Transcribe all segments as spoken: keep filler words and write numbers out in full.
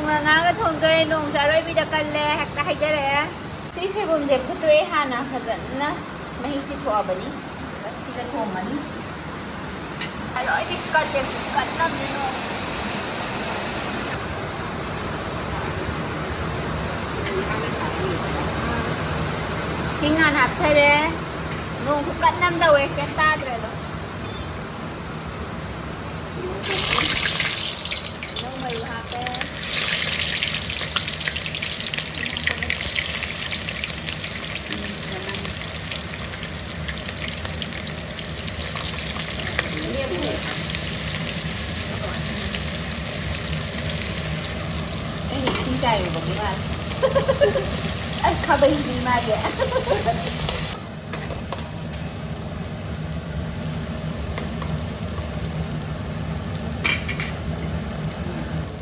ꯉꯥꯒ ꯊꯣꯡꯗꯣꯔꯦ꯫ ꯅꯣꯡꯁꯨ ꯑꯔꯣꯏꯕꯤꯗ ꯀꯜꯂꯦ, ꯍꯦꯛꯇ ꯍꯩꯊꯔꯛꯑꯦ꯫ ꯁꯤ ꯁꯣꯏꯕꯨꯝꯁꯦ ꯐꯨꯠꯇꯣꯛꯑꯦ ꯍꯥꯟꯅ ꯐꯖꯅ, ꯃꯍꯤ ꯆꯤꯊꯣꯛꯑꯕꯅꯤ꯫ ꯑꯗꯨꯒ ꯁꯤꯒ ꯊꯣꯡꯉꯅꯤ꯫ ꯑꯔꯣꯏꯕꯤ ꯀꯜꯂꯦ, ꯈꯨꯀꯟ ꯑꯃꯅꯦ ꯅꯣꯡ꯫ ꯍꯤꯡ ꯍꯥꯟꯅ ꯍꯥꯞꯊꯔꯦ꯫ ꯅꯣꯡ ꯈꯨꯀꯟ ꯑꯃ ꯇꯧꯋꯦ, ꯀꯩꯝ ꯇꯥꯗ꯭ꯔꯦ ꯑꯗꯣ꯫ ꯇꯤꯜꯍꯧ ꯃꯔꯨ ꯍꯥꯞꯄꯦ꯫ ꯑꯩꯅ ꯏꯁꯤꯡ ꯆꯥꯏꯔꯨꯕꯒꯤ ꯃꯥꯜꯂꯦ꯫ ꯑꯩ ꯈꯥꯕꯩꯁꯤ ꯃꯥꯒꯤ꯫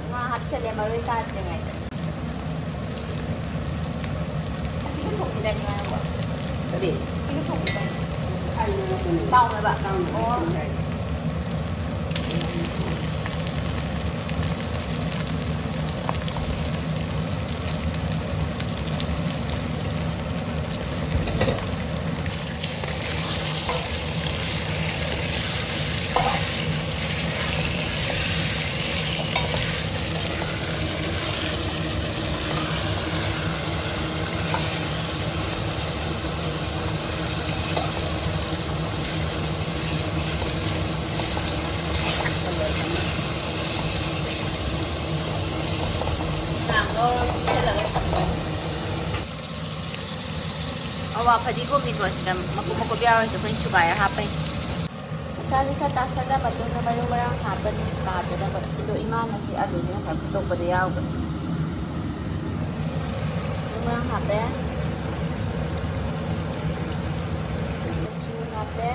ꯉꯥ ꯍꯥꯞꯆꯜꯂꯦ, ꯃꯔꯣꯏ ꯀꯥꯗ꯭ꯔꯤꯉꯩꯗ꯫ ꯑꯁꯤꯒ ꯊꯣꯡꯈꯤꯗꯥꯏꯅꯦ ꯉꯥ ꯅꯪꯕꯣ? ꯀꯔꯤ? ꯑꯁꯤꯒ ꯊꯣꯡꯈꯤꯗꯥꯏꯅꯦ? ꯇꯥꯎꯅꯕ? ꯇꯥꯎꯅꯕ ꯑꯣ꯫ ꯊꯣꯡꯈ꯭ꯔꯦ꯫ ꯉꯥꯡꯗꯣ ꯄꯤꯁꯜꯂꯒ ꯊꯝꯃꯣ꯫ ꯑꯋꯥ ꯐꯗꯤꯒꯣꯝꯅꯤꯀꯣ, ꯁꯤꯗ ꯃꯀꯨꯞ ꯃꯀꯨꯞ ꯌꯥꯎꯔꯤꯁꯦ ꯑꯩꯈꯣꯏꯅ ꯁꯨꯒꯥꯏꯔ ꯍꯥꯞꯄꯩꯅꯦ꯫ ꯃꯁꯥꯁꯦ ꯈꯔ ꯇꯥꯁꯜꯂ ꯃꯇꯨꯡꯗ ꯃꯔꯨ ꯃꯔꯥꯡ ꯍꯥꯞꯄꯅꯤ, ꯀꯥꯗꯅꯕ꯫ ꯑꯗꯣ ꯏꯃꯥꯅ ꯁꯤ ꯑꯂꯨꯁꯦ ꯉꯁꯥꯏ ꯐꯨꯠꯇꯣꯛꯄꯗ ꯌꯥꯎꯈ꯭ꯔꯦ꯫ ꯃꯔꯨ ꯃꯔꯥꯡ ꯍꯥꯞꯄꯦ꯫ ꯃꯆꯨ ꯍꯥꯞꯄꯦ꯫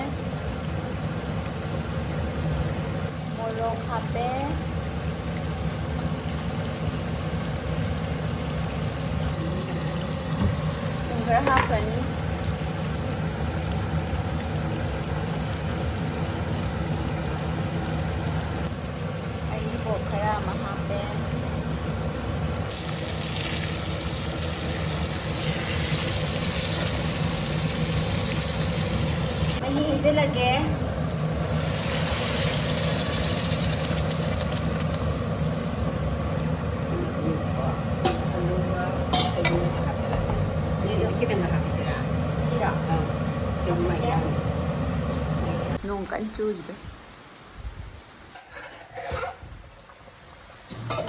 ꯃꯣꯔꯣꯛ ꯍꯥꯞꯄꯦ꯫ ꯊꯨꯝ ꯈꯔ ꯍꯥꯞꯈ꯭ꯔꯅꯤ꯫ ꯍꯔꯤꯕꯣꯞ ꯈꯔ ꯑꯃ ꯍꯥꯞꯄꯦ꯫ ꯍꯥꯞꯆꯤꯜꯂꯒꯦ꯫ ꯑꯗꯨꯒ ꯁꯣꯏꯕꯨꯝꯁꯦ ꯍꯥꯞꯆꯤꯜꯂꯒꯦ꯫ ꯁꯤꯁꯦ ꯈꯤꯇꯪꯒ ꯍꯥꯞꯄꯁꯤꯔꯥ? ꯁꯤꯔꯣ? ꯑꯪ꯫ ꯁꯣꯏꯕꯨꯝ ꯍꯥꯞꯄꯁꯨ ꯌꯥꯏ꯫ ꯅꯣꯡ ꯀꯟꯅ ꯆꯨꯔꯤꯗꯣ꯫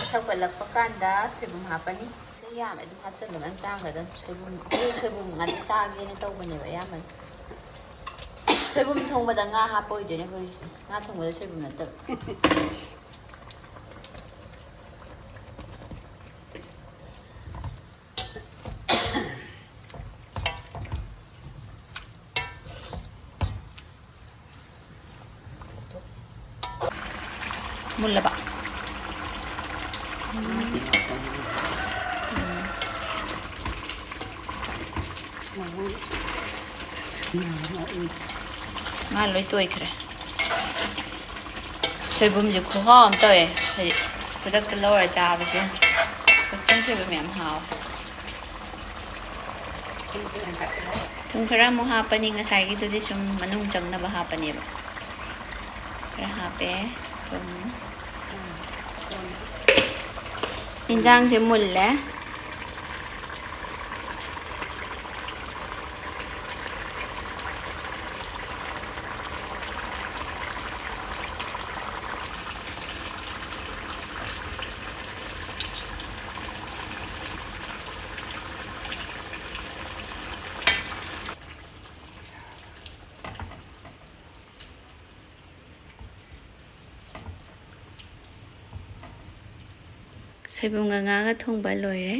ꯁꯧꯒꯠꯂꯛꯄ ꯀꯥꯟꯗ ꯁꯣꯏꯕꯨꯝ ꯍꯥꯞꯄꯅꯤ꯫ ꯁꯤ ꯌꯥꯝꯃꯦ, ꯑꯗꯨꯝ ꯍꯥꯞꯆꯜꯂꯣ, ꯃꯌꯥꯝ ꯆꯥꯈ꯭ꯔꯗꯝꯅꯤ꯫ ꯁꯣꯏꯕꯨꯝ, ꯑꯩꯈꯣꯏ ꯁꯣꯏꯕꯨꯝ ꯉꯥꯛꯇ ꯆꯥꯒꯦꯅ ꯇꯧꯕꯅꯦꯕ ꯑꯌꯥꯝꯕꯅ꯫ ꯁꯣꯏꯕꯨꯝ ꯊꯣꯡꯕꯗ ꯉꯥ ꯍꯥꯞꯄ ꯑꯣꯏꯗꯣꯏꯅꯦ ꯑꯩꯈꯣꯏꯒꯤꯁꯦ꯫ ꯉꯥ ꯊꯣꯡꯕꯗ ꯁꯣꯏꯕꯨꯝ ꯅꯠꯇꯕ꯫ ꯃꯨꯜꯂꯕ꯫ ꯉꯥ ꯂꯣꯏ ꯇꯣꯏꯈ꯭ꯔꯦ꯫ ꯁꯣꯏꯕꯨꯝꯁꯦ ꯈꯨꯍꯥꯎ ꯑꯃ ꯇꯧꯋꯦ, ꯍꯥꯏꯗꯤ ꯈꯨꯗꯛꯇ ꯂꯧꯔ ꯆꯥꯕꯁꯦ꯫ ꯀꯛꯆꯤꯡ ꯁꯣꯏꯕꯨꯝ ꯌꯥꯝ ꯍꯥꯎꯋꯦ꯫ ꯊꯨꯝ ꯈꯔ ꯑꯃꯨꯛ ꯍꯥꯞꯄꯅꯤ, ꯉꯁꯥꯏꯒꯤꯗꯨꯗꯤ ꯁꯨꯝ ꯃꯅꯨꯡ ꯆꯪꯅꯕ ꯍꯥꯞꯄꯅꯦꯕ꯫ ꯈꯔ ꯍꯥꯞꯄꯦ ꯊꯨꯝ꯫ ꯏꯟꯖꯥꯡꯁꯦ ꯃꯨꯜꯂꯦ꯫ ꯁꯣꯏꯕꯨꯝꯒ ꯉꯥꯒ ꯊꯣꯡꯕ ꯂꯣꯏꯔꯦ꯫